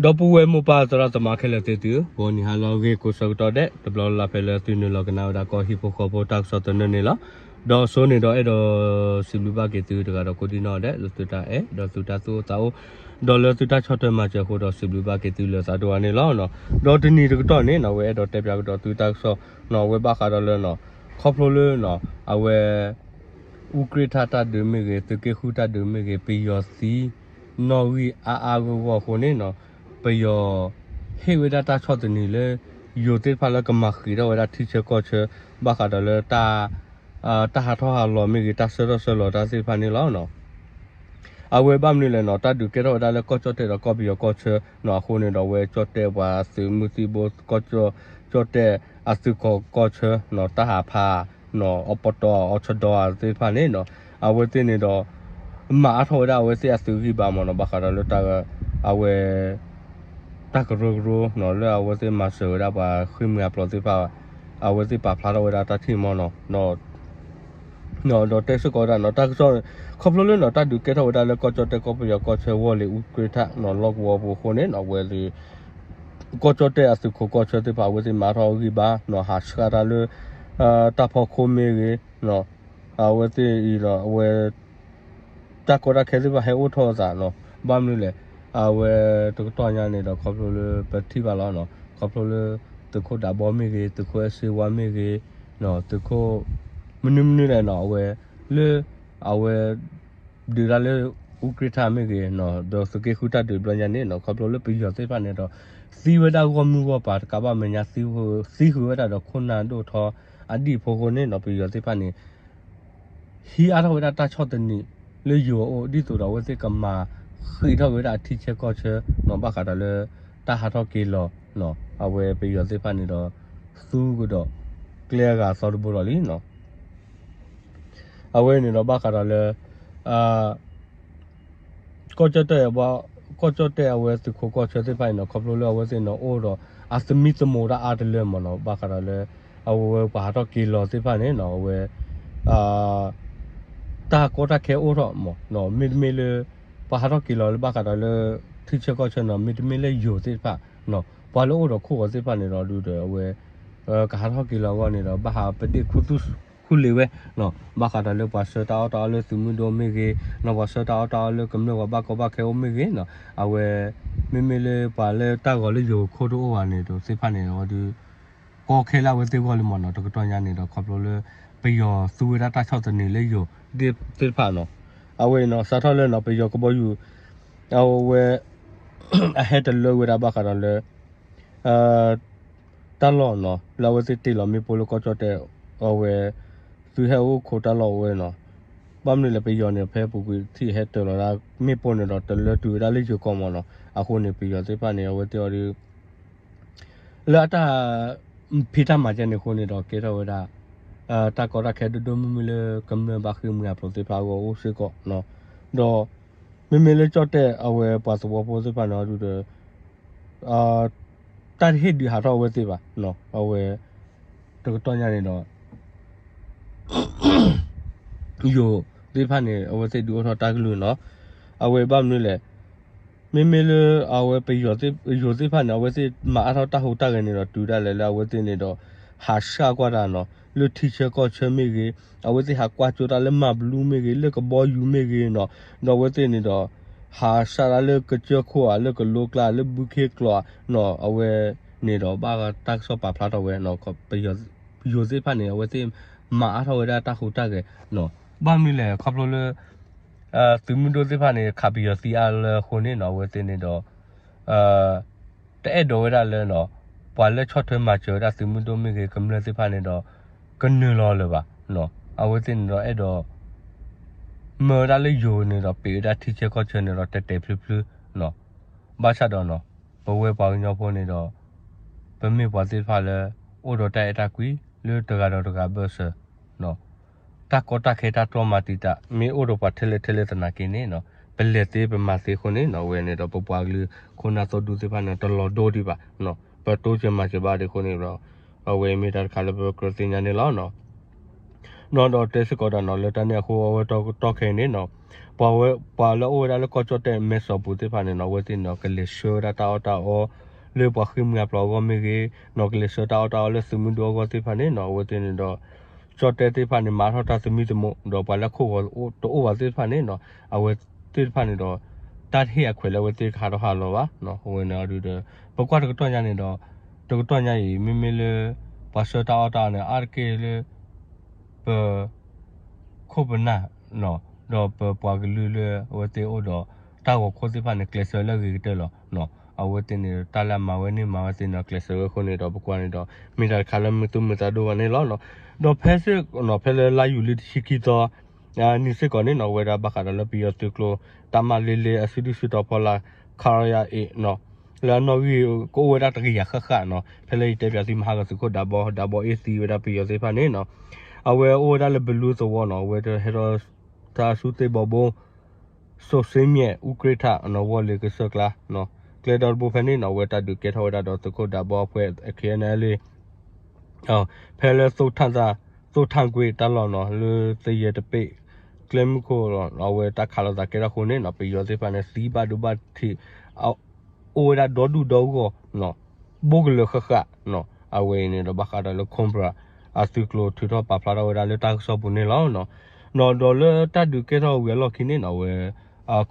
ဒီပုၢ်ဝဲၢ်မိၢ်ပၢ်သရၣ်သမါခဲလၢာ်သ့ၣ်သုဧၢ, ဂီၤနံၤဟါလၢအဂ့ၤကိးဆၢကတီၢ်ဒဲး တဘျီလၢ်လၢ်ဖဲလၢသုနုာ်လီၤကနၣ်ဝဲဒၣ်ကီၢ်ဟံၣ်ဖိဃီဖိတၢ်ကစီၣ်သနၢၣ်န့ၣ်လီၤ. ဒီးအစိန့ၣ်ဒီးအဲၣ်ဒိးစံးဘျုးဘၣ်က့ၤသုတဂၤဒီးကိးဒံၣ်နီၣ်ဒဲး လၢသုတၢ်အဲၣ် ဒီးသုတၢ်သူၣ်အိၣ်သးအိၣ် ဒီးလၢသုတၢ်ဆီၣ်ထွဲမၤစၢၤအဃိဒီးစံးဘျုးဘၣ်က့ၤသုလၢသးဒိၣ်အါန့ၣ်လီၤ. ဒီးတနံၤတကတီၢ်န့ၣ်နီၣ် အဝဲအဲၣ်ဒိးတဲပၠးကဒီးသုတၢ်ကစီၣ်နီၣ် အဝဲဘၣ်ဃးဒီးလၢ ခီဖျိလၢ အဝဲ အူကြ့ၣ်ထၣ်တၢ်ဒုးမ့ၢ်ဂ့ၤ သုးက့ဃုတၢ်ဒုးမ့ၢ်ဂ့ၤ ပယီၤသံ နီၣ်ဂံၢ်အါအါဂီၢ်ဂီၢ်အဃိန့ၣ်နီၣ် ပယီၤ ဟ့ၣ်ဝဲဒၣ်တၢ်ဆီၣ်သနံးလၢ ယိၤသ့ၣ်တဖၣ်လၢကမၤဃံးထီၣ်ဝဲဒၣ်ထံဆၢကီၢ်ဆၢ ဘၣ်ဃးဒီးလၢ တၢ်ဟးထီၣ်ဟးလီၤမ့ၢ်ဂ့ၤ တၢ်ဆှၢထီၣ်ဆှၢလီၤတၢ်သ့ၣ်တဖၣ်န့ၣ်လီၤ. အဝဲဘၣ်မနုၤလဲၣ်နီၣ် တၢ်ဒုးကဲထီၣ်ဝဲဒၣ်လၢကီၢ်ကၠီၣ်တဲၣ်ဒီးကီၢ်ပယီၤကီၢ်ဆၢနီၣ် အဃိန့ၣ်ဒီးအဝဲကၠီၣ်တဲၣ်ပှၤသုးမုၢ်သံၣ်ဘိ ကီၢ်ကၠီၣ်တဲၣ် အသုးခိးကီၢ်ဆၢနီၣ် တၢ်ဟးဖးနီၣ် အပတီၢ်အီၤဆဒီသ့ၣ်တဖၣ်န့ၣ်နီၣ် အဝဲသ့ၣ်န့ၣ်ဒီး မၤအါထီၣ်ဝဲဒၣ်အဝဲသ့ၣ်အသုးဂံၢ်ဘါမ့ၢ်နီၣ် ဘၣ်ဃးဒီးလၢတၢ် အဝဲ တၢ်ကရၢကရိနီၣ် လၢအဝဲသ့ၣ်မၤစၢၤဝဲဒၣ်ပှၤဃ့ၢ်မှံဟးဖျိးသ့ၣ်တဖၣ် အဝဲသ့ၣ်ပာ်ဖျါထီၣ်ဝဲဒၣ်တၢ်ထံၣ်မ့ၢ်နီၣ် ဒီးတဲစ့ၢ်ကီးဝဲဒၣ်နီၣ် တၢ်ကစီၣ် ခီဖျိလၢနီၣ် တၢ်ဒုးကဲထီၣ်ဝဲဒၣ်လၢကီၢ်ကၠီၣ်တဲၣ်ကီၢ်ပယီၤကီၢ်ဆၢ ဝီၢ်လ့ၤအူကြ့ၣ်ထၣ်နီၣ် လီၢ်ကဝီၤပူၤအဃိန့ၣ်နီၣ် အဝဲသ့ၣ် ကီၢ်ကၠီၣ်တဲၣ်အသုးခိးကီၢ်ဆၢသ့ၣ်တဖၣ် အဝဲသ့ၣ်မၤထီၣ်အဂံၢ်ဘါနီၣ် ဟးဆှၣ်တၢ်လၢ တၢ်ဖီခိၣ်မ့ၢ်ဂ့ၤ အဝဲသ့ၣ်အံၤဒီး အဝဲ တၢ်ကီတၢ်ခဲသ့ၣ်တဖၣ်ဟဲအိၣ်ထီၣ်အသးနီၣ် ဘၣ်မနုၤလဲၣ် အဝဲတကတီၢ်ညါန့ၣ်ဒီး ခီဖျိလၢပထံၣ်ဘၣ်လီၤနီၣ် ခီဖျိလၢ သုးခိၣ်ဒးဘီမ့ၢ်ဂ့ၤ သုးခိၣ်အဲၣ်စ့ဝါမ့ၢ်ဂ့ၤ သုးခိၣ် မနုၤမနုၤလဲၣ်နီၣ် အဝဲ လၢ အဝဲ ဒုးတၢ်လၢ အူကြ့ၣ်ထၣ်မ့ၢ်ဂ့ၤ ဒီးသုးက့ဃုတၢ်ဒုးဘျီညါန့ၣ်နီၣ် ခီဖျိလၢပယီၤသ့ၣ်တဖၣ်န့ၣ်ဒီး သံဝဲဒၣ်ဂီၢ်မုၢ်ဂီၢ်ပၤတကးဘၣ်မဲာ်ညါ သံဃုာ်ဝဲဒၣ်ဒီးခိၣ်နၢ်ဒိၣ်ထီအဒံၣ်အဖိအဃိန့ၣ်နီၣ် ပယီၤသ့ၣ်တဖၣ်န့ၣ် ဟံးအါထီၣ်ဝဲဒၣ်တၢ်ဆီၣ်သနံးလၢယိၤအအိၣ် ဒ်သိးဒီးအဝဲသ့ၣ်ကမၤဃံးထီၣ်က့ၤဝဲဒၣ်အထံဆၢကီၢ်ဆၢနီၣ် ဘၣ်ဃးဒီးလၢ တၢ်ဟးထီၣ်က့ၤလီၤနီၣ် အဝဲပယီၤသ့ၣ်တဖၣ်န့ၣ်ဒီး သူကဒီး ကျဲအဂၤအသီတဘိလီၤလံနီၣ် အဝဲန့ၣ်ဒီးဘၣ်ဃးဒီးလၢ ကီၢ်ကၠီၣ်တဲၣ် ကီၢ်ကၠီၣ်တဲၣ်အဝဲသုးခိးကီၢ်ဆၢသ့ၣ်တဖၣ်အံၤနီၣ် ခီဖျိလၢအဝဲသ့ၣ်န့ၣ်အိၣ်ဒီး အသမံသမိးတၢ်အါတလၢမ့ၢ်နီၣ် ဘၣ်ဃးဒီးလၢ အဝဲပှၤဟးထီၣ်က့ၤလီၤသ့ၣ်တဖၣ်န့ၣ်နီၣ် အဝဲ တၢ်ကီတၢ်ခဲအိၣ်ထီၣ်မ့ၢ်နီၣ် မ့တမ့ၢ်လၢ ပှၤဟးထီၣ်က့ၤလီၤလၢဘၣ်ဃးဒီးလၢ ထံဆၢကီၢ်ဆၢနီၣ် မ့တမ့ၢ်လၢယိၤသ့ၣ်တဖၣ်နီၣ် ပှၤလၢအိၣ်ဒီးခိၣ်ဂီၤသ့ၣ်တဖၣ်န့ၣ်ဒီး ဒုးဒီးအဝဲ ကဟးထီၣ်က့ၤလီၤအဂီၢ်န့ၣ်ဒီး ဘၣ်ဟးပဒ့ၣ်ခူသူၣ်ခူလံာ်ဝဲနီၣ် ဘၣ်ဃးဒီးလၢပှၤဆှၢတၢ်အီၣ်တၢ်အီလၢသုးမုၢ်ဒိၣ်မ့ၢ်ဂ့ၤနီၣ် ပှၤဆှၢတၢ်အီၣ်တၢ်အီလၢကမျၢၢ်ပှၤဘၣ်ကီဘၣ်ခဲအိၣ်မ့ၢ်ဂ့ၤနီၣ် အဝဲ မ့မ့ၢ်လၢပှၤလၢတၢ်ဂီၤလၢယိၤခိၣ်တအိၣ်ဘၣ်န့ၣ်ဒီးသ့ၣ်တဖၣ်န့ၣ်ဒီး ကီခဲလၢာ်အဝဲသ့ၣ်အဂီၢ်လံမ့ၢ်နီၣ် တကတီၢ်ညါန့ၣ်ဒီး ခီဖျိလၢ ပယီၤသူဝဲဒၣ်တၢ်ဆီၣ်သနံးလၢယိၤသ့ၣ်တဖၣ်နီၣ် အဝဲနီၣ် စးထီၣ်လၢနီၣ် ပယီၤကဘီယူၤ အဝဲ အဟဲတလၢဝဲဒၣ်ဘၣ်ဃးဒီးလၢ တၢ်လီၢ်နီၣ် လၢအဝဲသ့ၣ်တ့ၢ်လီၤမ့ၣ်ပိၢ်လၢကီၢ်ကၠီၣ်တဲၣ် အဝဲ သုးဟဲအိၣ်ခိးတၢ်လီၢ်ဝဲနီၣ် ဘၣ်မနုၤလဲၣ် ပယီၤန့ၣ် ဖဲပူၤကွံာ်ထံၣ်ဟဲတ့ၢ်လီၤဒၣ်မ့ၣ်ပိၢ်န့ၣ်ဒီး တလၢတုၤဝဲဒၣ်လၢယိၤကီၢ်မ့ၢ်နီၣ် အဃိန့ၣ် ပယီၤသ့ၣ်တဖၣ်န့ၣ် အဝဲသ့ၣ်အီၤဒီး လၢအတၢ် ဖံးတၢ်မၤကဲန့ၣ်အဃိန့ၣ်ဒီး ကဲထီၣ်ဝဲဒၣ် တၢ်ကီတၢ်ခဲဒိၣ်ဒိၣ်မုၢ်မုၢ်လၢကမျၢၢ်ဘၣ်ဃ့ၢ်မှံဟးဖျိးသ့ၣ်တဖၣ်အဂီၢ်အိၣ်စ့ၢ်ကီးနီၣ် ဒီး မ့မ့ၢ်လၢကၠီၣ်တဲၣ်အဝဲပှၤသဝီဖိသ့ၣ်တဖၣ်န့ၣ်ဒီး တၢ်တဟ့ၣ်ဒုးဟးထီၣ်အဝဲသ့ၣ်ဘၣ်နီၣ် အဝဲ တကတီၢ်ညါန့ၣ်ဒီး ယိၤသ့ၣ်တဖၣ်န့ၣ် အဝဲသ့ၣ်ဒုးအိၣ်ထီၣ်တၢ်ကလုၢ်နီၣ် အဝဲဘၣ်မနုၤလဲၣ် မ့မ့ၢ်လၢအဝဲပယီၤသ့ၣ်တဖၣ်န့ၣ် အဝဲသ့ၣ်မၤအါထီၣ်တၢ်ဟူးတၢ်ဂဲၤန့ၣ်ဒီး တုၤဒၣ်လဲာ်လၢအဝဲသ့ၣ်န့ၣ်ဒီး ဟးဆှၣ်ကွၢ်တၢ်နီၣ် လၢထံဆၢကီၢ်ဆၢမ့ၢ်ဂ့ၤ အဝဲသ့ၣ်ဟးကွၢ်ကၠိတၢ်လၢမၤဘလူးမ့ၢ်ဂ့ၤ လၢကဘီယူၤမ့ၢ်ဂ့ၤနီၣ် ဒီးအဝဲသ့ၣ်န့ၣ်ဒီး ဟးဆှၣ်တၢ်လၢကစၢၢ်ခိၣ်ဧါ လၢကလိကျါ လၢဘုခ့ကျိာ်ဧါနီၣ် အဝဲန့ၣ်ဒီး ဘၣ်တၢ်ကစီၣ်ပာ်ဖျါထီၣ်ဝဲနီၣ် ပယီၤသ့ၣ်တဖၣ်န့ၣ် အဝဲသ့ၣ်မၤအါထီၣ်ဝဲဒၣ်တၢ်ဟူးတၢ်ဂဲၤနီၣ် ဘၣ်မနုၤလဲၣ် ခီဖျိလၢ သုးမုၢ်ဒိၣ်သ့ၣ်တဖၣ်န့ၣ် ခးပယီၤသံအါလၢအဃိန့ၣ်နီၣ် အဝဲသ့ၣ်န့ၣ်ဒီး တအဲၣ်ဒိးဝဲဒၣ်လၢ ပှၤလၢဆီၣ်ထွဲမၤစၢၤဝဲဒၣ်သုးမုၢ်ဒိၣ်မ့ၢ်ဂ့ၤ ကမျၢၢ်သ့ၣ်တဖၣ်န့ၣ်ဒီး ကနုာ်လီၤလၢၤဘၣ်နီၣ် အဝဲသ့ၣ်န့ၣ်ဒီးအဲၣ်ဒိး မၢဝဲဒၣ်လၢယိၤန့ၣ်ဒီး ပ့ၤဝဲဒၣ်ထံဆၢကီၢ်ဆၢန့ၣ်ဒီး တဲာ်တဲာ်ဖျုဖျုနီၣ် ဘၣ်ဆၣ်ဒီးနီၣ် ပဝဲပှၤကညီဖိန့ၣ်ဒီး ပမ့ၢ်ပှၤသ့ၣ်တဖၣ်လၢ အိၣ်ဒီးတၢ်အဲၣ်တၢ်ကွံ လၢတဂၤဒီးတဂၤဘၢၣ်စၢၤ တၢ်ကီတၢ်ခဲတၢ်ကျီမၤတံာ်တာ် မ့ၢ်အိၣ်ဒီးပှၤထဲလဲၣ်ထဲလဲၣ်သနာ်က့န့ၣ်နီၣ် ပလဲၤသ့ပမၤသ့အဃိန့ၣ်နီၣ် အဝဲန့ၣ်ဒီး ပပှၤကလုာ်ခိၣ်နၢ်သိၣ်ဒူသ့ၣ်တဖၣ်န့ၣ် တလီၤဒိဒံးဘၣ်နီၣ် ပတိစၢၤမၤစၢၤဘၣ်ဒံးအဃိန့ၣ်ဒီး အဝဲမ့ၢ်တၢ်တခါလၢပကြၢးသ့ၣ်ညါန့ၣ်လီၤနီၣ် ဒီးတဲစ့ၢ်ကီးဒၣ်နီၣ် လၢတၢ်န့ၣ်အဃိ အဝဲတီတီခဲအံၤန့ၣ်နီၣ် ပှၤဝဲ ပှၤလၢအအိၣ်ဝဲဒၣ်လၢကီၢ်ကၠီၣ်တဲၣ်မဲၢ်စီၤပူၤသ့ၣ်တဖၣ်န့ၣ်နီၤ အဝဲသ့ၣ်န့ၣ်ဒီး ကလဲၤဆှၢဝဲဒၣ်တၢ်အီၣ်တၢ်အီ လၢပှၤဃ့ၢ်မှံဟးဖျိးအဂီၢ်မ့ၢ်ဂ့ၤနီၤ ကလဲၤဆှၢတၢ်အီၣ်တၢ်အီလၢသုးမုၢ်ဒိၣ်အဂီၢ်သ့ၣ်တဖၣ်န့ၣ်နီၤ အဝဲသ့ၣ်န့ၣ်ဒီး ကၠီၣ်တဲၣ်သ့ၣ်တဖၣ်န့ၣ် မၤထီၣ်တၢ်သမံသမိး ဒီးပှၤလၢခိၣ်ဂီၤတအိၣ်ဘၣ်သ့ၣ်တဖၣ်န့ၣ်နီၤ အဝဲသ့ၣ်တဖၣ်န့ၣ်ဒီး တၢ်တဟ့ၣ်အခွဲးလၢအဝဲသ့ၣ်ကဟးထီၣ်ဟးလီၤဘၣ်နီၤ အဝဲန့ၣ်အီၤဒုဒီး ပကွၢ်တကတီၢ်ညါန့ၣ်ဒီး တကတီၢ်ညါအံၤ မ့မ့ၢ်လၢ ပှၤဆှၢတၢ်အီၣ်တၢ်အီန့ၣ် အါတက့ၢ်လၢ ပ ခိၣ်ပနၢ်နီၤ ဒီးပပှၤကလုာ်လၢအဝဲသ့ၣ်အိၣ်ဒီးတၢ်ဂီၤခိၣ်သ့ၣ်တဖၣ်န့ၣ် ကျဲးစၢးလၢအဂ့ၤကတၢၢ်လီၤ. အဝဲသ့ၣ်န့ၣ် တၢ်လၢအမၤဝဲန့ၣ်မၤဝဲသ့ၣ်န့ၣ် ကျဲးစၢးဝဲအဃိန့ၣ်ဒီး ပကွၢ်န့ၣ်ဒီး မ့ၢ်တၢ်တခါလၢမုာ်သူၣ်မုာ်သးဒိၣ်ဘၣ်န့ၣ်လီၤ. ဒီးဖဲစ့ၢ်ကီးနီၤ ဖဲလၢလါယူၤလံတဆံခံသီ နံၤစ့ၢ်ကီးန့ၣ်နီၤ အဝဲဒၣ်ဘၣ်ဃးဒီးလၢပယီၤသုးကျိၤ တပ်မ လေးလေး အစုဒုၣ်စုတီၤဖီလာ် ခလရ eightနီၤ လၢအနီၣ်ဂံၢ်ကအိၣ်ဝဲဒၣ်တကယၤဃၣ်ဃၣ်နီၤ ဖဲလၢယတဲပၠးသုမဟါကသုးခိၣ်ဒးဘီ ဒးဘီအ့ၣ်သံဝဲဒၣ်ပယီၤသ့ၣ်တဖၣ်န့ၣ်နီၤ အဝဲအိၣ်ဝဲဒၣ်လၢဘလူသဝီနီၤ အဝဲဟဲထီၣ်တၢ်ဆူသ့ၣ်ဘီဘိ စိးစ့မျဲၣ် အူကြ့ၣ်ထၣ်နီၤ ဝီၢ်လ့ၤကစၢၢ်ကျါ ကျဲဒီတဘိဖဲန့ၣ်နီၤ အဝဲတၢ်ဒုးကဲထီၣ်ဝဲဒၣ်ဒီးသုးခိၣ်ဒးဘီအဖှဲး ခဲအံၤန့ၣ်လံ ဖဲလၢ သိထၣ်ကွ့ၢ်တၢ်လီၢ်နီၤ လၢသယဲၢ်တပ့ၢ် ကျဲမုၢ်ခိၣ် အဝဲတၢ်ခးလိာ်သးကဲထီၣ်အဃိန့ၣ်နီၤ ပယီၤသ့ၣ်တဖၣ်န့ၣ် သံဘၣ်ဒိဘၣ်ထံး အိၣ်ဝဲဒၣ်ဒီဒူၣ်ဒီဂီၢ် ဘိကလၢာ်ဃၣ်ဃၣ် အဝဲအံၤန့ၣ်ဒီးဘၣ်ဃးဒီးလၢ Cobra အသုးကျိၤထုးထီၣ်ပာ်ဖျါထီၣ်ဝဲဒၣ်လၢတၢ်ကစီၣ်ပူၤန့ၣ်လီၤ. ဒီးဒီးလၢတၢ်ဒုးကဲထီၣ်ဝံၤအလီၢ်ခံန့ၣ်နီၤ အဝဲ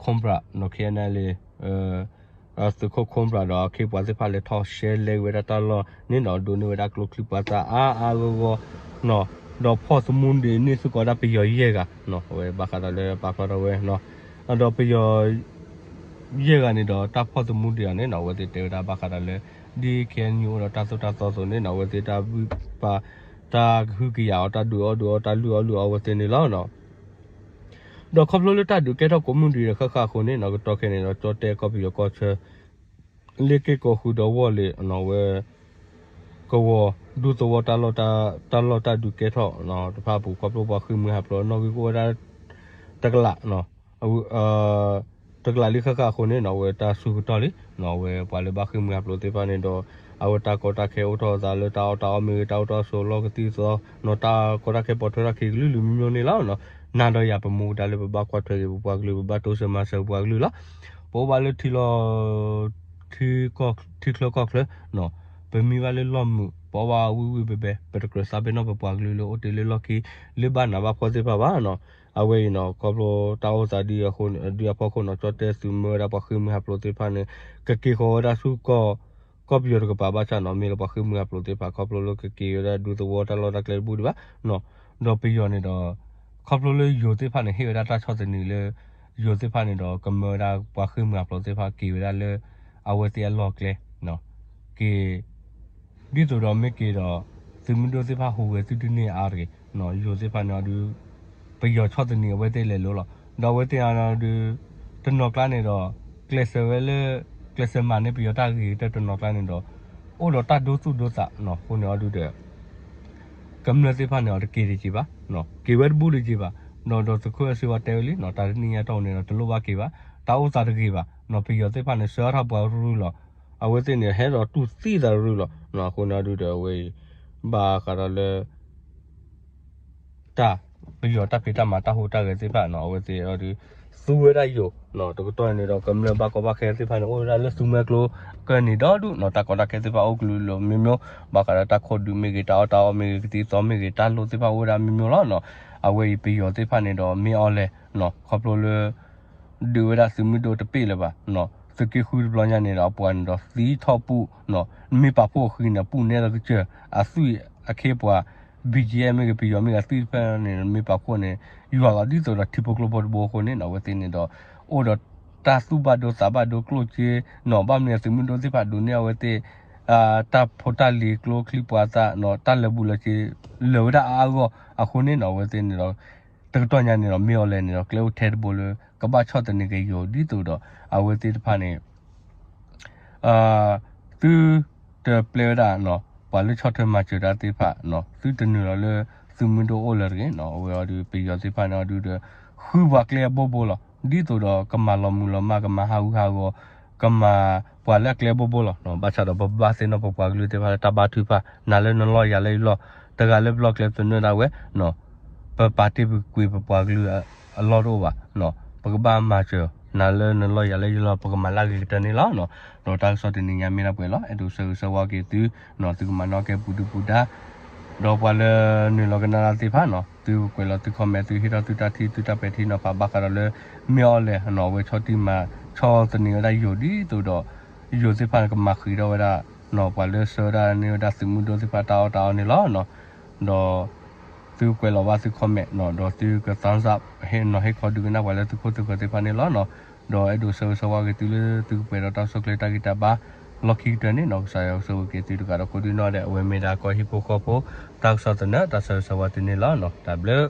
Cobra နီၤ ခဲအံၤန့ၣ်လံ သုးခိၣ် Cobra ဒီးအခ့အပှၤသ့ၣ်တဖၣ်လဲၤထီၣ်ရှဲလဲက့ၤဝဲဒၣ်တၢ်လီၢ်န့ၣ်နီၤ ဒိးန့ၢ်ဝဲဒၣ်ကျိချံမျိာ်သၣ်အါအါဂီၢ်ဂီၢ်နီၤ ဒီးဖီၣ်သမူဒံးန့ၢ်စ့ၢ်ကီးဝဲဒၣ်ပယီၤယဲၢ်ဂၤနီၤ အဝဲဘၣ်ဃးဒီးလၢပာ်ဖျါထီၣ်ဝဲနီၤ ဒီးပယီၤ ယဲၢ်ဂၤန့ၣ်ဒီးတၢ်ဖီၣ်သမူဒံးအီၤန့ၣ်နီၤ အဝဲသ့ၣ်တဲဝဲဒၣ်ဘၣ်ဃးဒီးလၢ ဒ် KNU အိၣ်ဒီးတၢ်သိၣ်တၢ်သီအသိးန့ၣ်နီၤ အဝဲသ့ၣ်တၢ်ဘုၣ်ပာ် တၢ်ကဟုကယာ်အီၤ တၢ်ဒုးအီၣ်ဒုးအီ တၢ်လုၢ်အီၣ်လုၢ်အီအဝဲသ့ၣ်န့ၣ်လီၤ. ဒီးခီဖျိလၢတၢ်ဒုးကဲထီၣ်ကိးမုၢ်နံၤဒီးဃၣ်ဃၣ်အဃိန့ၣ်နီၤ ကတီၢ်ခဲအံၤန့ၣ်ဒီး ကၠီၣ်တဲၣ်ကီၢ်ပယီၤကီၢ်ဆၢ လ့ၣ်က့ၢ်ကီၢ်ဃုာ်ဒီးဝီၢ်လ့ၤနီၤ အဝဲ ကဝီၤဒူသဝီ တၢ်လီၢ်တၢ်ဒုးကဲထီၣ်တဖၣ်အပူၤ ခီဖျိပှၤဃ့ၢ်မှံဟးဖျိးနီၣ်ဂံၢ်ကအိၣ်ဝဲဒၣ် တကလး တကလးလံဃၣ်ဃၣ်အဃိန့ၣ်နီၤ အဝဲတၢ်ဆူးကတီၢ်လံ အဝဲပှၤလၢဘၣ်ဃ့ၢ်မှံဟးဖျိးသ့ၣ်တဖၣ်န့ၣ်ဒီး အဝဲတၢ်ကီတၢ်ခဲအိၣ်ထီၣ်အသးလၢတၢ်အီၣ်တၢ်အီမ့ၢ်ဂ့ၤ တၢ်အိၣ်တၢ်ဆိးလီၢ်ကသံၣ်သီနီၤ တၢ်ကီတၢ်ခဲပိာ်ထွဲထီၣ်က့ၤကလုာ်လုာ်မံၤမံၤန့ၣ်လီၤ. နၤဒီးယၤပမူဒါလၢပဘၣ်ကွၢ်ထွဲက့ၤပပှၤကလုာ် ပဘၣ်တိစၢၤမၤစၢၤပပှၤကလုာ်လီၤ. ပအိၣ်ဘၣ်လၢထံလီၢ် ထံချၢကီၢ်ချၢ ပမံဘၣ်လၢလီၢ်မုာ် ပအီၣ်ဘၣ်ဝံၣ်ဝံၣ်ဘဲဘဲ ပတကြၢးသးပ့ၤနီၣ်ပပှၤကလုာ်လၢအိၣ်တ့ၢ်လၢလီၢ်ခံ လၢဘၣ်နးဘၣ်ဖှီၣ်သ့ၣ်တဖၣ်ဘၣ်နီၤ. အဝဲအံၤနီၤ ခီဖျိတၢ်အိၣ်သးဒ်အံၤအဖီခိၣ်နီၤ ကၠီၣ်တဲၣ်သုးမၢဝဲဒၣ်ပှၤဃ့ၢ်မှံဟးဖျိးသ့ၣ်တဖၣ်န့ၣ် ကက့ၤဃီၤဝဲဒၣ်ဆူ ကီၢ်ပယီၤတကပၤဘၣ်ဆၣ်နီၤ မ့ၢ်လၢပှၤဃ့ၢ်မှံဟးဖျိးသ့ၣ်တဖၣ် ခီဖျိလၢကက့ၤဝဲဒၣ်ဒူသဝီတၢ်လီၢ်တၢ်ကျဲတဘူၣ်ဒံးဘၣ်နီၤ. ဒီးပယီၤန့ၣ်ဒီး ခီဖျိလၢယိၤသ့ၣ်တဖၣ်န့ၣ် ဟ့ၣ်ဝဲဒၣ်တၢ်ဆီၣ်သနံးလၢ ယိၤသ့ၣ်တဖၣ်န့ၣ်ဒီး ကမၢဝဲဒၣ်ပှၤဃ့ၢ်မှံဟးဖျိးသ့ၣ်တဖၣ်က့ၤဝဲဒၣ်လၢ အဝဲသ့ၣ်အလီၢ်ကျဲ က့ၤ ဒ်သိးဒီးမ့ၢ်က့ၤဒီး သုးမုၢ်ဒိၣ်သ့ၣ်တဖၣ်ဟူးဂဲၤသုတန့ၢ်အါတဂ့ၤ, ယိၤသ့ၣ်တဖၣ်န့ၣ်အီၤဒုး ပယီၤဆီၣ်သနံးအဝဲသ့ၣ်လဲၤလိၤလီၤ. ဒီးအဝဲသ့ၣ်အီၤဒုး တနီၤကျါန့ၣ်ဒီး ကျဲးစၢးဝဲလၢ ကျဲးစၢးမၤန့ၢ်ပယီၤတၢ်ဂ့ၤကတၢၢ်တနီၤကျါန့ၣ်ဒီး အိၣ်ဒီးတၢ်ဒိသူၣ်ဒိသးအဃိန့ၣ်အီၤဒုးဒီး ကမျၢၢ်သ့ၣ်တဖၣ်န့ၣ်အီၤတက့ၤတက့ၤဘၣ်, က့ၤဝဲတဘူၣ်တက့ၤဘၣ်, ဒီးဒီးသုးခိၣ်အဲၣ်စ့ဝါတဲဝဲလံ တၢ်တနံၣ်ညါတီၢ်န့ၣ်ဒီးတလိၣ်ဘၣ်က့ၤဘၣ်, တၢ်အိၣ်သးတဂ့ၤဘၣ်, ပယီၤသ့ၣ်တဖၣ်န့ၣ် ဆှၢထီၣ်ပှၤရုၢ်လီၤ, အဝဲသ့ၣ်န့ၣ် ဟဲဒီးတူၢ်သံသးရုၢ်လီၤ, အဃိန့ၣ်အီၤဒုးဒီးအဝဲအံၤ ဘၣ်ဃးဒီးလၢ တၢ် ပယီၤတၢ်ဖံးတၢ်မၤတၢ်ဟူးတၢ်ဂဲၤသ့ၣ်တဖၣ်နီၤ အဝဲသ့ၣ်အီၤဒုး သူဝဲဒၣ်ယိၤ, တကတီၢ်န့ၣ်ဒီး ကမျၢၢ်ဘၣ်ကီဘၣ်ခဲသ့ၣ်တဖၣ်န့ၣ် အိၣ်ဝဲဒၣ်လၢသူမွဲကျိ ကၢၢ်နံၤဒီဒူၣ်နီၤ တၢ်ကီတၢ်ခဲသ့ၣ်တဖၣ်အိၣ်ကလုာ်လီၤမ့ၢ်မ့ၢ်, ဘၣ်ဃးဒီးတၢ်ခိးဒုးမ့ၢ်ဂ့ၤ တၢ်အီၣ်တၢ်အီမ့ၢ်ဂ့ၤ ကသံၣ်သီမ့ၢ်ဂ့ၤ တၢ်လိၣ်သ့ၣ်တဖၣ်အိၣ်ဝဲဒၣ်မ့ၢ်မ့ၢ်လီၤနီၤ, အဝဲအံၤပယီၤသ့ၣ်တဖၣ်န့ၣ်ဒီး မ့ၢ်အီၤလဲၣ်နီၤ ခီဖျိလၢ ဒုးဝဲဒၣ်သုးမုၢ်ဒိၣ်တပ့ၢ်လၢၤဘၣ်, သုးက့ဃုတဘျီညါန့ၣ်ဒီး အပှၤန့ၣ်ဒီးသံထီၣ်ပူၣ်, မ့ၢ်ပာ်ဖှိၣ်အဃံန့ၣ် ပူၣ်နဲလၢကစၢၢ်, အသွံၣ်အခ့အပှၤ ဘံၣ်ကၠံအဲၣ်မ့ၢ်ဂ့ၤ ပယီၤမ့ၢ်ဂ့ၤ အသွံၣ်တဖျၢၣ်န့ၣ် မ့ၢ်ပာ်ဖှိၣ်န့ၣ် ယွၤလီၤဒ်သိးဒီးထံဖိကျိဖိတဘိအဃိန့ၣ်နီၤ အဝဲသ့ၣ်န့ၣ်ဒီး အိၣ်ဒီးတၢ်သူၣ်ဘၣ်ဒိသးဘၣ်ဒိကျိၣ်စ့နီၤ ဘၣ်မနုၤသုးမုၢ်ဒိၣ်သ့ၣ်တဖၣ်ဒိးန့ၢ်အဝဲသ့ၣ် တၢ်ဖိတၢ်လံၤကျိချံမျိာ်သၣ်နီၤ တၢ်လၢာ်ဘူၣ်လၢာ်စ့ၤ လၢာ်ဝဲဒၣ်အါအါဂီၢ်အဃိန့ၣ်နီၤ အဝဲသ့ၣ်န့ၣ်ဒီး တကတီၢ်ညါန့ၣ်ဒီး မ့ၢ်အီၤလဲၣ်န့ၣ်ဒီး ကျဲအိၣ်ထဲတဘိလၢ ကဘၣ်ဆီၣ်သနံးက့ၤယိၤဒ်သိးဒီး အဝဲသ့ၣ်တဖၣ်န့ၣ် သုတပျဲဝဲဒၣ် ပှၤလၢဆီၣ်ထွဲမၤစၢၤတၢ်သ့ၣ်တဖၣ် သုတနုာ်လီၤလၢသုးမုၢ်ဒိၣ်အိၣ်လၢၤတဂ့ၤနီၤ အဝဲအီၤဒုး ပယီၤသ့ၣ်တဖၣ်န့ၣ်အီၤဒုးဒီး ဃုပှၤကျဲအဘိဘိလီၤ ဒ်သိးဒီးကမၤလီၤမုၢ်လီၤမၢ် ကမၤဟးဂူာ်ဟးဂီၤ ကမၤပှၤလၢအကျဲအဘိဘိလီၤ. ဘၣ်ဆၣ်ဒီးပဘၣ်သ့ၣ်နီၣ်ပပှၤကလုာ်သ့ၣ်တဖၣ်လၢတၢ်ဘါထုကဖၣ် နၤလၢနလီၢ်ယၤလၢယလီၢ် တဂၤလၢပလီၢ်ကျဲသနၢၣ်ဒၣ်ဝဲ ပပာ်တ့ၢ်ကွံာ်ပပှၤကလုာ်အလီၢ်တအိၣ်ဘၣ်နီၤ ပကဘၣ်မၤစၢၤ နၤလၢနလီၢ်ယၤလၢယလီၢ် ပကမၤလၢအဂ့ၤကတၢၢ်န့ၣ်လီၤ. ဒီးတၢ်ကစီၣ်တနံၤညါမ့ၢ်ဒၣ်ပှဲၤလီၤ. အဲၣ်ဒိးဆၢဂ့ၤဆၢဝါက့ၤသု သုကမၤနီၣ်ကဲပူၤဒုပူၤဒါ ဒီးပှၤလၢနုာ်လီၤကနၣ်တၢ်သ့ၣ်တဖၣ်နီၤ သုကွဲးလီၤသု comment သုဟ့ၣ်ထီၣ်သုတၢ်ထံၣ်သုတၢ်ပဲာ်ထံနီၤဖးဘၣ်ဃးဒီးလၢ မ့ၢ်အီၤလဲၣ်နီၤ အဝဲဆီၣ်တံၢ်မၤဆီၣ်သနံးဝဲဒၣ်ယိၤဒ်သိးဒီး ယိၤသ့ၣ်တဖၣ်န့ၣ် ကမၤဃံးထီၣ်ဝဲဒၣ်နီၤ ပှၤလၢဆှၢဝဲဒၣ်န့ၢ်ဝဲဒၣ်သုးမုၢ်ဒိၣ်သ့ၣ်တဖၣ်တၢ်အီၣ်တၢ်အီန့ၣ်လီၤ. ဒီး သုကွဲးလီၤဘၣ်သု comment နီၤ ဒီးသုက thumbs up ဟ့ၣ်နီၤ ဟ့ၣ်ခီဒုကနၣ်ပှၤလၢသုခိၣ်သုဃၢၤသ့ၣ်တဖၣ်န့ၣ်လီၤနီၤ. ဒီးအဲၣ်ဒိးဆၢဂ့ၤဆၢဝါက့ၤသုလၢသုကပှဲၤဒီးတၢ်ဆိၣ်ချ့တၢ်ဂံၢ်တၢ်ဘါ လီၢ်ခံကတၢၢ်န့ၣ်နီၤ ကစၢ်ယွၤကဆိၣ်ဂ့ၤက့ၤသုတဂၤဒီးကိးဒံနီၢ်ဒဲး အဝဲမ့ၢ်ဒၣ်ကီၢ်ဟံၣ်ဖိဃီဖိ တၢ်ကစီၣ်သနၢၣ် တၢ်ဆၢဂ့ၤဆၢဝါသုန့ၣ်လီၤနီၤ တၢ်ဘျုး